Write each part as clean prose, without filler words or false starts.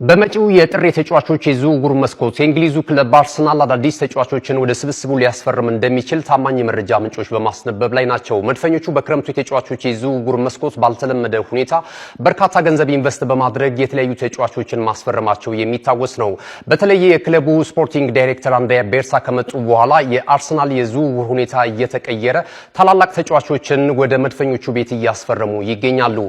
በመጪው የጥር የተጫዋቾች የዝውውር መስኮት የእንግሊዙ ክለብ አርሰናል አዳዲስ ተጫዋቾችን ወደ ስብስቡ ሊያስፈርም እንደሚችል ታማኝ የመረጃ ምንጮች በማስነበብ ላይ ናቸው። መድፈኞቹ በክረምቱ የተጫዋቾች የዝውውር መስኮት ባልተለመደ ሁኔታ በርካታ ገንዘብ ኢንቨስት በማድረግ የተለያዩ ተጫዋቾችን ማስፈረማቸው የሚታወስ ነው። በተለይ የክለቡ sporting director አንድሪያ ቤርታ ከመጡ በኋላ የአርሰናል የዝውውር ሁኔታ እየተቀየረ ታላላቅ ተጫዋቾችን ወደ መድፈኞቹ ቤት እያስፈረሙ ይገኛሉ።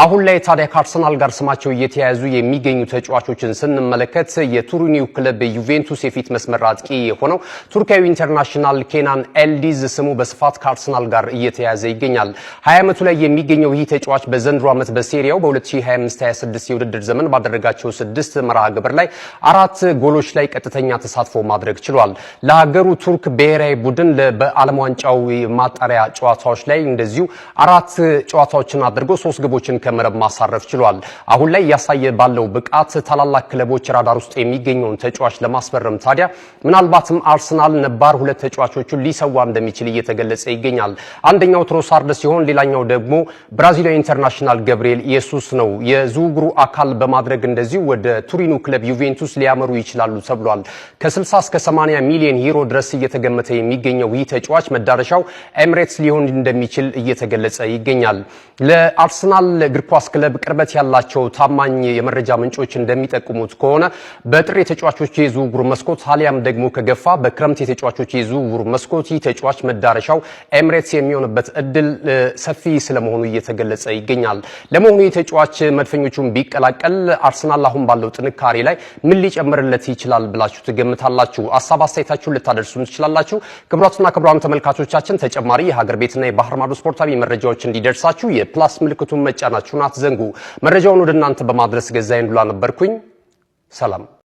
አሁን ላይ ታዲያ ከአርሰናል ጋር ስማቸው እየተያያዙ የሚገኙ ተጫዋቾችን ስንመለከት የቱሪኒው ክለብ ዩቬንቱስ የፊት መስመር አጥቂ የሆነው ቱርካዊ international ኬናን ኤልዲዝ ስሙ በስፋት ከአርሰናል ጋር እየተያያዘ ይገኛል። 20 ዓመቱ ላይ የሚገኘው ይህ ተጫዋች በዘንድሮ ዓመት በሴሪያው በ2025/26 የውድድር ዘመን ባደረጋቸው 6 መርሃ ግብር ላይ 4 ጎሎች ላይ ቀጥተኛ ተሳትፎ ማድረግ ችሏል። ለሀገሩ ቱርክ ብሔራዊ ቡድን በዓለም ዋንጫው ማጣሪያ ጨዋታዎች ላይ እንደዚሁ 4 ጨዋታዎችን አድርጎ 3 ግቦችን ከመረብ ማሳረፍ ችሏል። አሁን ላይ እያሳየ ባለው ብቃት ታላላቅ ክለቦች ራዳር ውስጥ የሚገኘውን ተጫዋች ለማስፈረም ታዲያ ምናልባትም አርሰናል ነባር 2 ተጫዋቾቹን ሊሰዋ እንደሚችል እየተገለጸ ይገኛል። አንደኛው ትሮሳርድ ሲሆን ሌላኛው ደግሞ ብራዚላዊ international ገብርኤል ኢየሱስ ነው። የዝውውሩ አካል በማድረግ እንደዚሁ ወደ ቱሪኑ ክለብ ዩቬንቱስ ሊያመሩ ይችላሉ ተብሏል። ከ60 እስከ 80 ሚሊዮን ዩሮ ድረስ እየተገመተ የሚገኘው ይህ ተጫዋች መዳረሻው ኤምሬትስ ሊሆን እንደሚችል እየተገለጸ ይገኛል። ለአርሰናል እግር ኳስ ክለብ ቅርበት ያላቸው ታማኝ የመረጃ ምንጮች እንደሚጠቁሙት ከሆነ በጥር የተጫዋቾች የዝውውር መስኮት አሊያም ደግሞ ከገፋ በክረምት የተጫዋቾች የዝውውር መስኮት ይህ ተጫዋች መዳረሻው ኤምሬትስ የሚሆንበት እድል ሰፊ ስለመሆኑ እየተገለጸ ይገኛል። ለመሆኑ የተጫዋች መድፈኞቹን ቢቀላቀል አርሰናል አሁን ባለው ጥንካሬ ላይ ምን ሊጨምርለት ይችላል ብላችሁ ትገምታላችሁ? ሀሳብ አስተያየታችሁን ልታደርሱን ትችላላችሁ። ክቡራትና ክቡራን ተመልካቾቻችን ተጨማሪ የሀገር ቤትና የባህር ማዶ ስፖርታዊ መረጃዎች እንዲደርሳችሁ የ plus ምልክቱን መጫናችሁን አትዘንጉ። መረጃውን ወደ እናንተ በማድረስ ገዛኸኝ ዱላ ነበርኩኝ። ሰላም።